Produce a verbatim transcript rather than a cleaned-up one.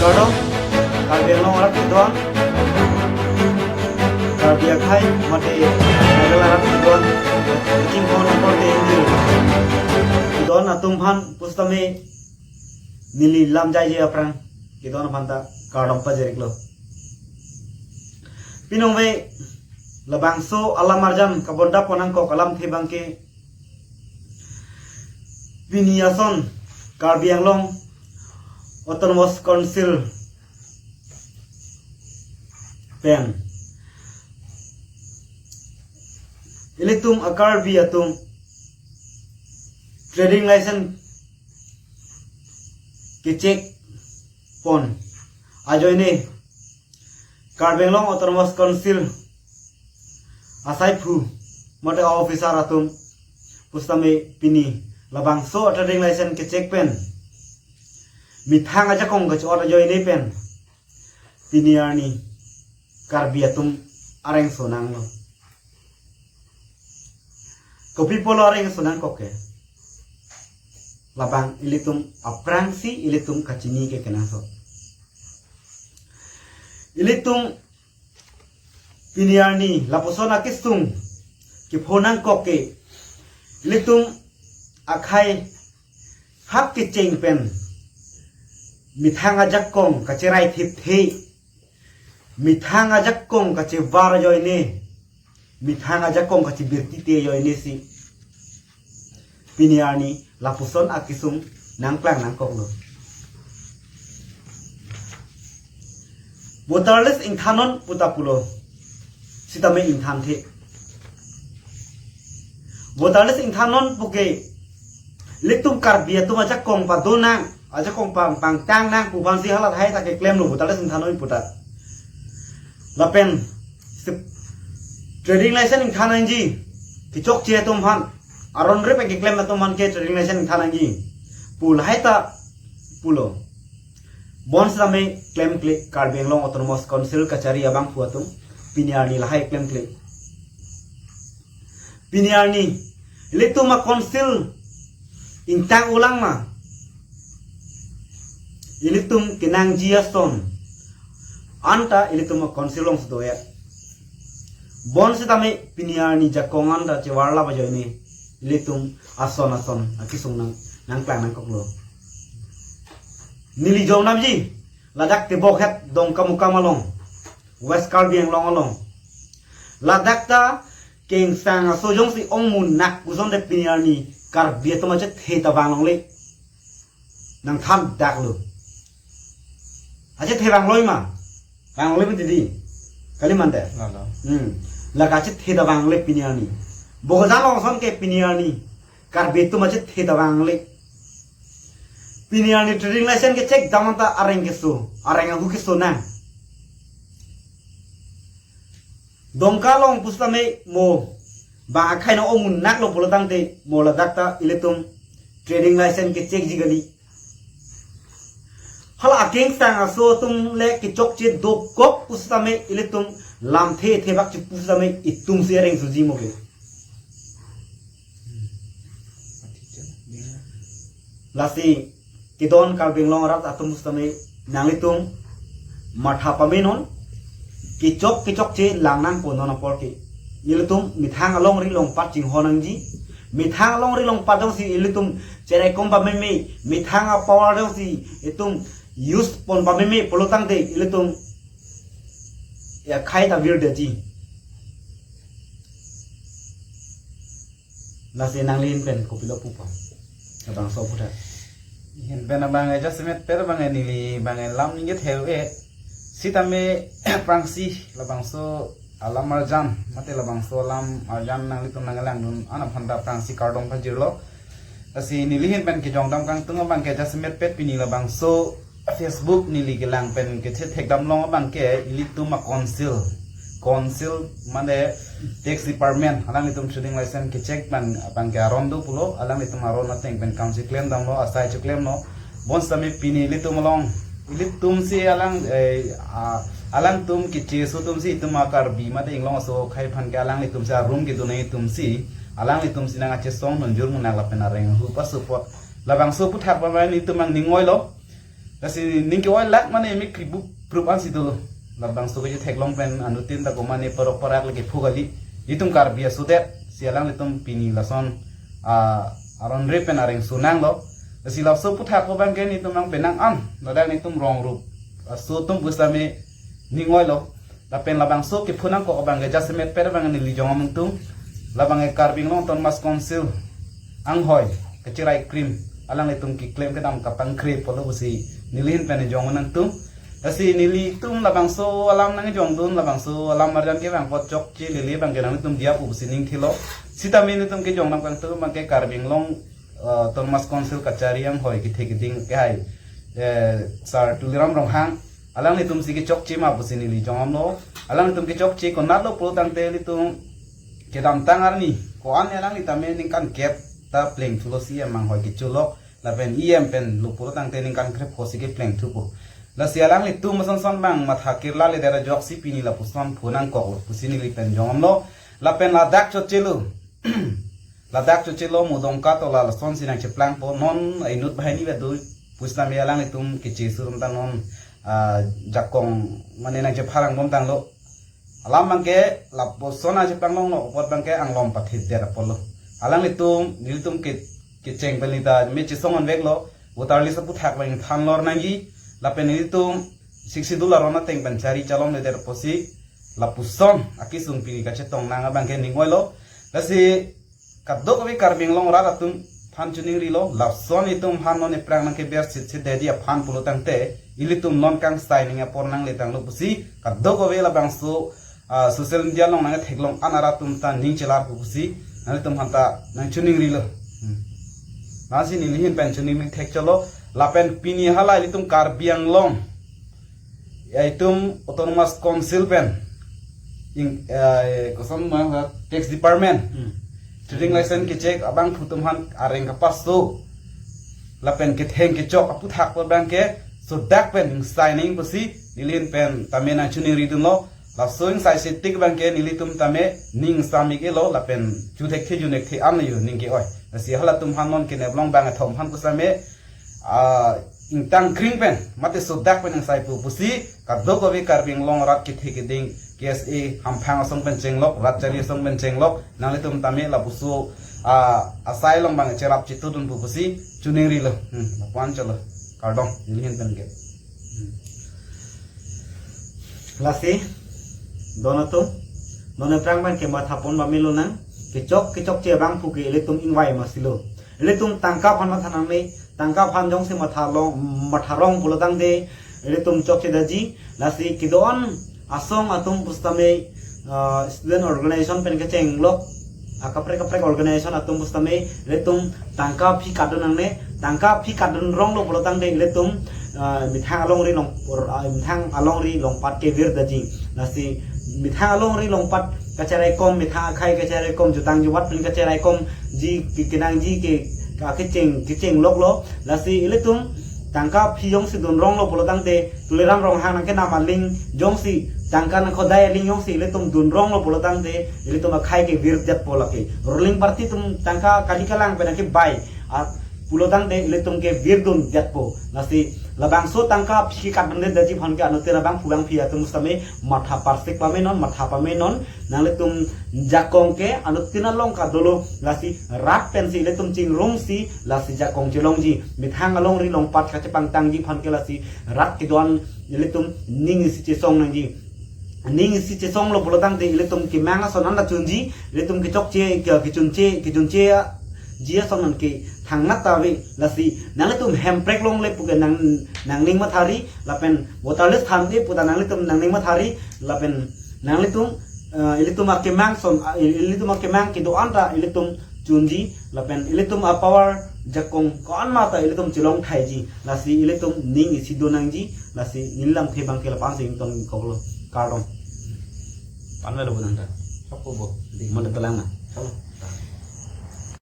Kardom, Karbi Anglong arat kedo-an, Karbi akhei mate Karbi arat kedo-an, kachinghon apor te ingjir kedo-an atum aphan pusitame neli lam jaije aphrang kedo-an aphan ta kardom pajir-iklo. Pinong ve labangso alam arjan kabonda pon nangkok alamthe abangke pini ason Karbi Anglong Autonomous Council pen ilitum a-Karbi atum trading license ke-check pon ajoine Karbi Anglong Autonomous Council asaiphu mate officer atum pusitame pini labangso trading license ke-check pen methang ajakong kacho-ot ajoine pen pini arni Karbi atum areng sonanglo. Kopi pulo areng sonangkok ke? Labang ilitum aphrangsi ilitum kachini ke kenangsot. Ilitum pini arni lapuson akesung kepho nangkok ke ilitum akhei hap kecheng pen methang ajakong kacherai thipthe, methang ajakong kachevar ajoine, methang ajakong kachebirti te ajoine si pini arni lapuson akesung nangklang nangkoklo. Voter list ingthannon pu ta pulo, sitame ingthanthe. Voter list ingthannon puke ilitum Karbi atum ajakong padonang, ajakong pang pangtangnang pu aphansi halahai ta keklemlo voter list ingthannon pu ta. Lapen sip-, trading license ingthan nangji kechokche atum aphan, aron re pen keklem atum aphan ke trading license ingthan nangji pu lahai ta pulo. Bonsitame klemkle Karbi Anglong Autonomous Council kachari abangphu atum pini arni lahai klemkle. Pini arni ilitum a-council ingtang-olang ma? Ilitum kenangji ason anta ilitum a-council alongsi do-et. Bonsitame pini arni jakong anta chevarlap ajoine ilitum ason ason akesung nang nangklang nangkoklo. Neli jongdamji ladak Tebokhet Dongkamukam along, West Karbi Anglong along. Ladak ta kengsang aso jongsi ongmunak puson te pini arni Karbi atum achethe ta vanglongle. Nangthandaklo. Achethe vangloi ma? Vangloi ma didi? Kali mante? Lalo. Hmm. Lake achethe ta vangle pini arni. Bokajan along ason ke pini arni Karbi atum achethe ta vangle. Pini arni trading license ke-check dam anta areng keso, areng ahu keso nang. Dongka along pusitame mo bang akhei nang ongmunak lo pulo tangte mo ladak ta ilitum trading license ke-checkji kali. Hala akengsang aso atum le kechokche dokok pusitame ilitum lamthe thebak chipu pusitame itumsi areng soji mo ke. Lasi kedo-an Karbi Anglong arat atum pusitame nanglitum matha pamenon, kechok kechokche lang nangpo non apor ke. Ilitum methang alongri longpat chinghon nangji. Methang alongri longpat jongsi ilitum cherai kom pameme, methang a-power jongsi itum use pon pameme pulo tangte ilitum ya khai ta virdetji. Lasi nangli ahin pen kopilo pupo? Labangso aphuthak. Ahin pen abang adjustment per abang neli abang lam ningje theu-et. Sitame aphrangsi labangso alam arjan, mate labangso alam arjan nanglitum nanglangdun-an aphan ta aphrangsi kardom pajirlo. Lasi neli ahin pen kejongdam kangtung abang ke adjustment pet pini labangso Facebook neli kelang pen kechethekdam long abang ke ilitum a-council. Council mane tax department, alanglitum trading license ke-check pen abang ke aron do pulo, alanglitum aron ateng pen kam cheklemdamlo, asai cheklemlo. Bonsitame pini ilitum along, ilitumsi alang, eh, a, alangtum kecheso atumsi itum a-Karbi mate inglong aso akhei aphan ke alanglitumsi arum kedun nangji atumsi, alanglitumsi nang achesong nunjur munak lapen areng ahu pasu apot. Labangso aphuthak abang nelitum nangning-oilo. Lasi ning ke-oi lak mane me kribuk prup ansi dolo. Labangso ketheklong pen anuttin ta komane parok parak lake phu kali. Itum Karbi asodet si alanglitum pini lason, ah, aron re pen areng sunang lo. Lasi laso aphuthak ko abang ke nitum nang penang an. Ladak nitum rong rup aso atum pusitame ning-oi lo. Lapen labangso kephu nangkok abang ke jasemet per abang neli jong amung tung. Labang ke Karbi Anglong Autonomous Council anghoi kacherai krim alanglitum keklem kedam kapangkre pulo pusi neli ahin pen jong nangtung. Lasi nelitum labangso alam nangjongdun, labangso alam marjan ke bang apot chokche lele abang ke nangtum diya pu pusi ning thilo. Sitame nelitum kejong nangkangtung abang ke Karbi Anglong, eh, Autonomous Council kachari anghoi kethe keding kehai, eh, Sir Tuliram Ronghang, alanglitum si kechokche ma pusi neli jong amlo. Alanglitum kechokche konatlo pulo tangte ilitum kedamtang arni ko-an alanglitum tame ningkan kep ta plengthulo, C M anghoi kecholok lapen E M pen lo pulo tangte ningkan krepho si keplengthupo. Lasi alanglitum ason son abang matha kirla le dera jok si pini lapuson phu nangkoklo pusi neli pen jong amlo. Lapen ladak chotchelo. Ladak chotchelo, mo Dongka tola lason si nangcheplangpo, non inut banghini ba do pusitame alanglitum keche surum ta non, ah, jakong mane nangchepharang bomtanglo. Alam abang ke lapuson nangcheplang longlo apot abang ke anglom pathidet apotlo. Alanglitum nelitum ke kecheng pen nita me chesong anveklo, voter list aphuthak abang than lor nangji. Lapen nelitum Sixth Schedule aron ateng pen chari chalom ledet apotsi lapuson akesung pini kachetong nang abang ke ning-oilo. Lasi kadokave Karbi Anglong arat atum aphan choningrilo, lason itum aphan non ephrang nangkeber sitsi dedi aphan pulo tangte ilitum non kangsai ning apor nangletanglo pusi kadokave labangso, ah, social media along nangtheklong an arat atum ta ning chelarpo pusi nanglitum aphan ta nangchoningrilo. Hmm. Lasi neli ahin pen choningri thekcholo, lapen pini hala ilitum Karbi Anglong, ya, itum Autonomous Council pen ing, eh, koson ma, tax department, Hmm. trading license kechek abangphu atum aphan areng kapaso lapen ketheng kechok aphuthak abang ke sodak pen ingsai nang pusi neli ahin pen tame nangchoningridunlo. Laso ingsai setik abang ke nelitum tame ning sami kelo lapen chuthekthe junekthe an yo ning ke-oi. Lasi halatum aphan non keneplong bang athom aphan pusitame, ah, ingtang kring pen mate sodak pen ingsaipo pusi kadokave Karbi Anglong arat kethe keding, K S A hamphang asong pen chenglok, rat chari asong pen chenglok, nanglitum tame lapuso, ah, asai along abang cherap chetudunpo pusi choningrilo. Hmm, lapu-an cholo. Kardom, neli ahin pen ke. Hmm. Lasi, don atum, non ephrang pen kemathapon pame lonang, kechok kechokche abangphu ke ilitum ingvai masi lo. Ilitum tangka aphan matha nangne, tangka aphan jongsi matha long, matha rong pulo tangte ilitum chokche daji. Lasi kedo-an asong atum pusitame, ah, student organization pen kechenglok, akaprek kaprek organization atum pusitame ilitum tangka aphi katdun nangne, tangka aphi katdun ronglo pulo tangte ilitum, ah, methang alongri long, ah, methang alongri longpat kevir daji. Lasi methang alongri longpat kacheraikom, methang akhai kacheraikom, jutang jubat pen kacheraikomji ke, kenangji ke, ka kecheng, kechengloklo. Lasi ilitum tangka aphi jongsi dun ronglo pulo tangte, Tuliram Ronghang nangkenam aling jongsi, tangka nangkhodai aling jongsi ilitum dun ronglo pulo tangte ilitum akhai kevirdetpo lake. Ruling party atum tangka kali kalang pen nangkebai, ah, pulo tangte ilitum kevirdundetpo. Lasi labangso tangka aphi katdundet daji aphan ke anuttin abangphu bangphi atum pusitame matha parsik pame non, matha pame non. Nanglitum jakong ke anuttin along kadolo, lasi rat pensi ilitum chingrumsi lasi jakong chelongji. Methang alongri longpat kachepangtangji aphan ke lasi rat kedo-an ilitum ning isi chesong nangji. Ning isi chesonglo pulo tangte ilitum kemang ason anta chunji, ilitum kechokche, ke, kechunche, kechuncheji ason an ke thangnat ta ave. Lasi nanglitum hemprek longle pu ke nang, nangning mathari, lapen voter list thanle pu ta nanglitum nangning mathari, lapen nanglitum, eh, ilitum akemang ason, ah, ilitum akemang kedo-an ta ilitum chunji, lapen ilitum apower jakong ko-an ma ta ilitum chelong thaiji. Lasi ilitum ning isi do nangji. Lasi neli lamthe abang ke lapu-an si ingtonkoklo. Kardom. Pan melo bu nang ta. Chokpo bo. Di. Mo da telang na. Chokpo.